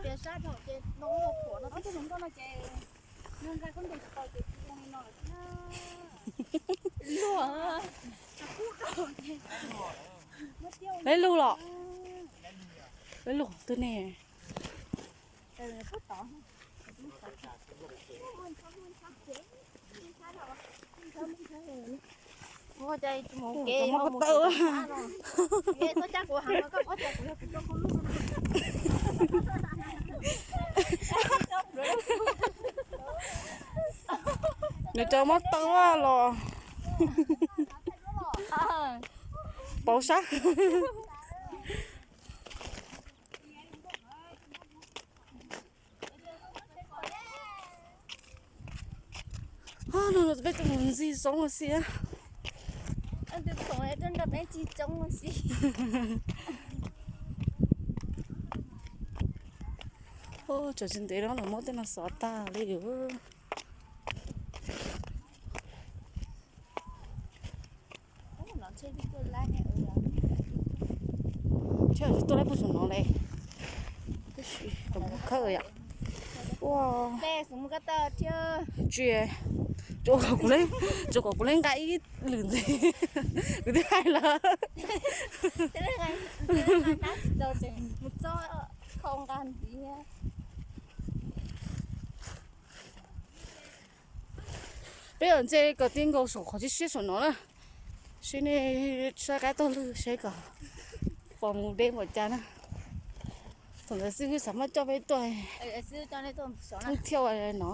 Tias sab dhau ces no phuam no, peb tug hluas nkauj no ces nws nqa khaub ncaws tsis tau ces tsis zoo li no lawm thiab. Luag, peb lug los, peb lug twg ne? Ua cas mus kev mus txog txaj kuv heev, koj muab cais kuv yog kuv rau hauv lub. Nws rau muab tau los pauv sab. Peb tuaj mus ntxig tsoov ua si. Tsam tsis ntev no lawv muab tej no xov tag li. Thiab tsis tuaj lawm puag saum no li. Tab sis kom muab khawb yom. Ua, tsis, tsuas kom kuv le, tsuas kom kuv le nqa ib lwm ntxiv. Kuv twb hais lawm. Peb yuav ntse kom ti nkaus saum qhov tib siab saum no na. Seb nej saib qab taug lwg seb kom pom mus deb npaum cas na. Thaum ntawd xib hwb xav muab coj peb tuaj thoob thiab no.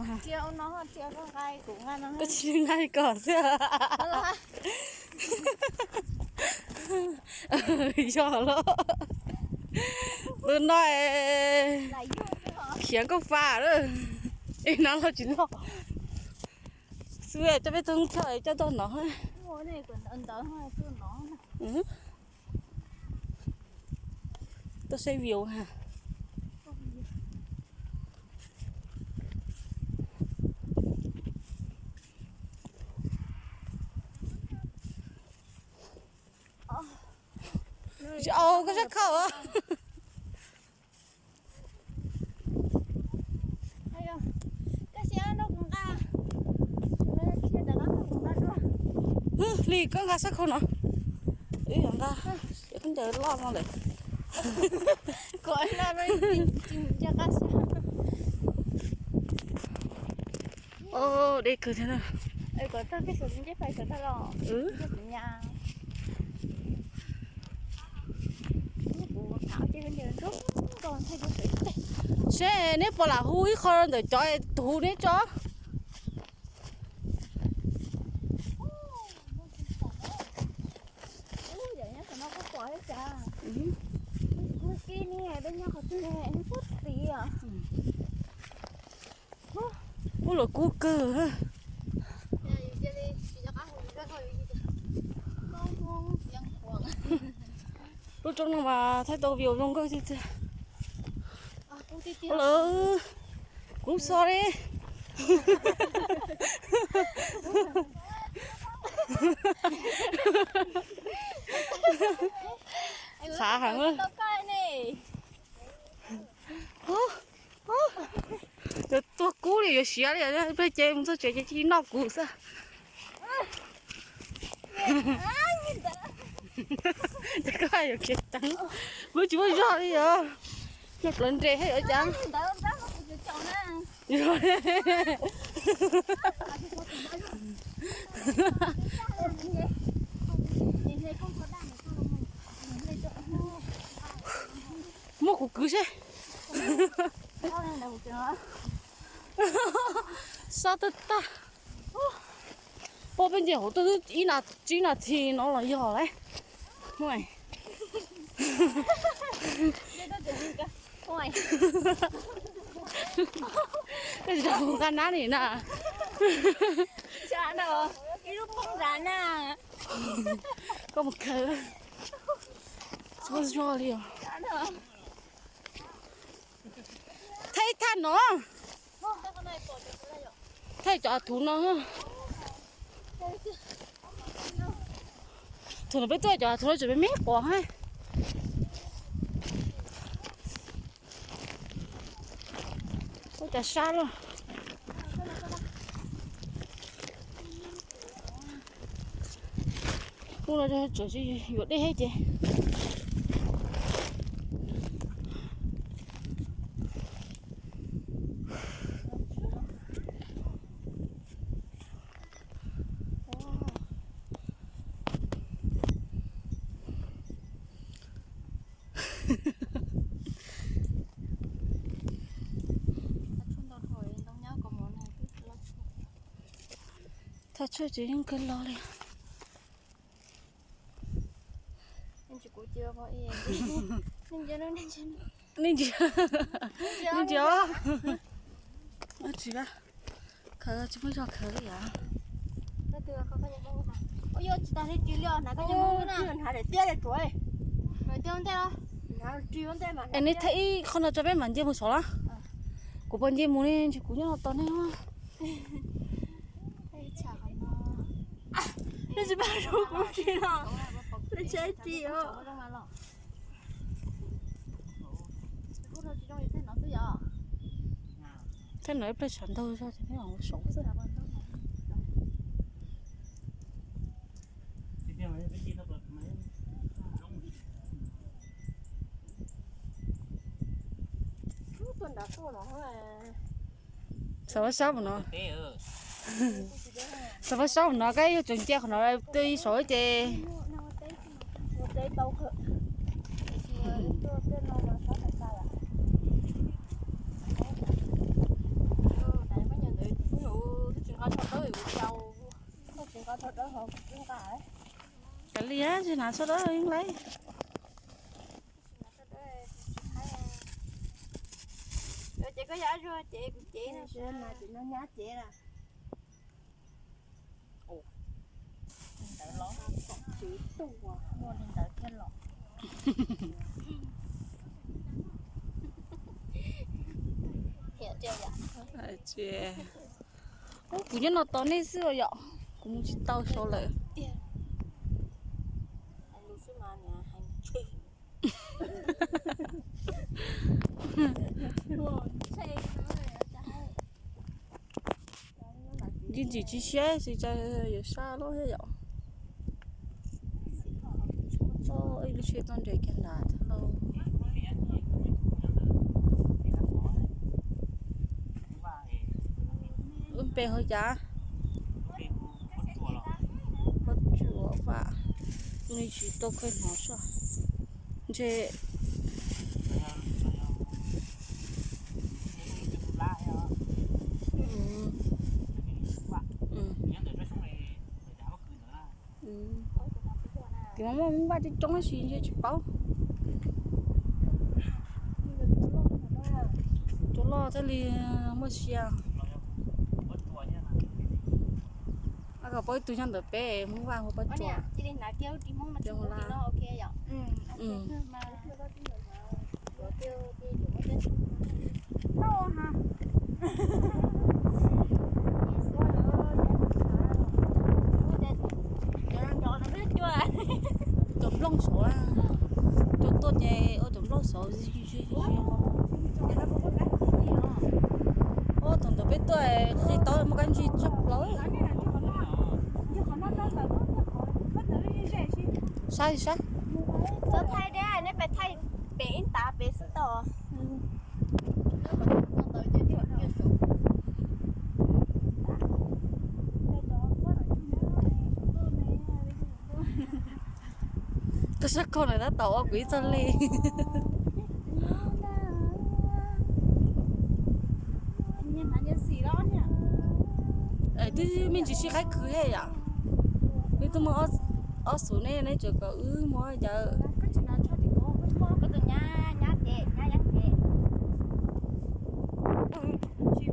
Koj tsis nqa li ko xwb. Yog los, tus no khiav nkauj fa lawm, es no los tsis loj. Xwb coj peb thoob thiab coj tuaj no. Tuaj saib view ha. Au, koj sab khau. Hwj, li koj nqa sab khau no. Wb yuav nqa, khaub ncaws loj no lawm. Deb kawg thiab na. Seb neb puas lam hu ib qho ntawm cov tus hu neb tso. Ub, luag kub kawg. Lub roob no mas thaij tau view zoo nkauj tiag tiag. Lawm, kuv sorry. Txhav heev. Yuav tuag kub li yuav siav li, peb ces mus txog tsev ces cia li noj kuv xwb. Ces koj yuav khiav ceev, kuv tsis muaj zog li os. Cog plawv nres thiab yuav cas. Muab kuv kwv seb. Sob tag tag. Pab peb nce hauv twb ib na, tsib nas this no los yog lawm. Koj tsis tau nqa nab li na. Koj mus kawg, tsis muaj zog li os. Thaij thaj no, thaij cov thuv no. Thaum no peb tuaj cov thuv no tseem me me pom thiab. Ua cas sab lawm. Hnub no tseem yuav dej thiab ces. Thaj tshuaj ces yeej kawg los li. Nej ntsia, nej ntsia os. Tsis, khaws tsis muaj zog khaws li yom. Es neb thaij ib qho no tso peb mam nce mus saud los. Kuv puas nce mus ne, ntshe kuv nyob no tos nej. Nej tsis pab kuv tsis los, nej tsis tsis os. Thaij no ib pliag tshav ntaug zog ces peb mam mus saud xwb. Xav pab saub mus no. Xav pab saub mus no, koj yuav tsum cia qhov no twb ib saud ces. Kav liam, tsis hnav sab dawb yeej laib. Ces koj yog ab zuag ces kuv cev no, ces no nyab cev lawm. Ntawd los, muaj li ntawd thiaj los. Kuv nyob no tos nej xwb os yom, kuv mus tsis tau saud lawm. Ntxim ntxim tsis siab tsis tau yuav sab loj thiab yom. Ib lub tsheb tuaj nres kiag nrad thiab lauj. Wb npe hu cas? Pob Tsuas Vaj, tus ne tsis tau khaws hnov soj. Ntshe kuv muaj Hmoob Vaj coob coob tab sis ntshe tsis paub. Cov loj thiaj li muaj sia. Ab, kom paub ib tug nyob ntawm peb Hmoob Vaj hu Pob Tsuas. Cov nplooj saud, cov tuaj ces ua cov nplooj saud. Ua thaum ntawd peb tuaj qhib taub muaj kab ntsig tshaj plaws. Saib saib. Txhob thaij deb, neb pem thaij pem ib ntav pem xwb tau. Koj sab khau na tab tom ua kuv ib txoj li. Twb me ntsis sib qaib khwv thiab yom. Wb twb muaj ob xuv ne, neb tseem kom wb muaj cas. Koj tus nyab, nyab ces, nyab yeeb ces. Tsis